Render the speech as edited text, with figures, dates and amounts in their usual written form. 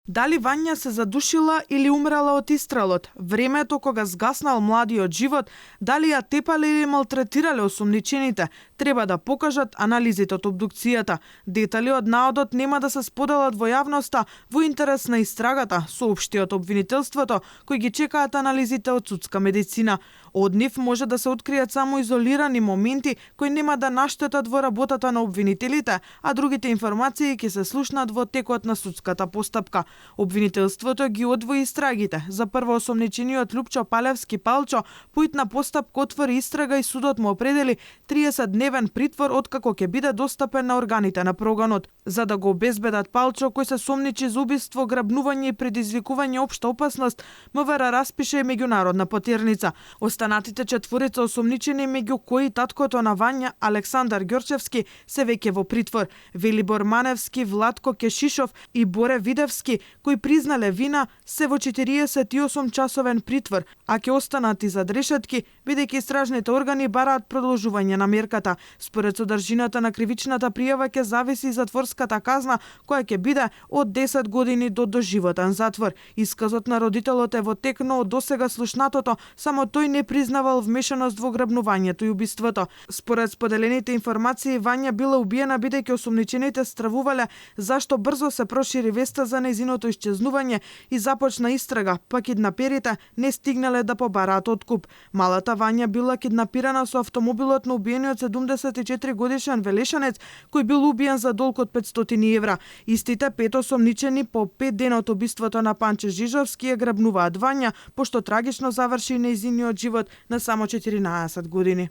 Дали Вања се задушила или умрела од истрелот? Времето кога згаснал младиот живот, дали ја тепале или малтретирале осумничените, треба да покажат анализите од обдукцијата. Детали од наодот нема да се споделат во јавноста во интерес на истрагата, соопшти од обвинителството, кои ги чекаат анализите од судска медицина. Од нив може да се откријат само изолирани моменти кои нема да наштетат во работата на обвинителите, а другите информации ќе се слушнат во текот на судската постапка. Обвинителството ги одвои истрагите. За прво осомничениот Лупчо Палевски Палчо по итна постапка отвори истрага и судот му определи 30-дневен притвор откако ќе биде достапен на органите на прогонот. За да го обезбедат Палчо, кој се сомничи за убиство, грабнување и предизвикување општа опасност, МВР распише и меѓународна потерница. Останатите четворица осомничени, меѓу кои таткото на Вања, Александар Ѓорчевски, се веќе во притвор. Велибор Маневски, Владко Кешишов и Боре Видевски, кои признале вина, се во 48 часовен притвор, а ќе останат и зад решетки, бидејќи истражните органи бараат продолжување на мерката. Според содржината на кривичната пријава ќе зависи затворската казна, која ќе биде од 10 години до доживотен затвор. Исказот на родителот е во тек, но од досега слушнатото, само тој не признавал вмешаност во грабнувањето и убиството. Според споделените информации, Вања била убиена бидејќи осумничените стравувале зашто брзо се прошири веста за нејзиното исчезнување и започна истрага, па киднаперите не стигнале да побараат откуп. Малата Вања била киднапирана со автомобилот на убиениот 74 годишен Велешанец, кој бил убиен за долг од 500 евра. Истите 5 осомничени по 5 дена од убиството на Панче Жижовски ја грабнуваат Вања, пошто трагично заврши нејзиниот живот на само 14 години.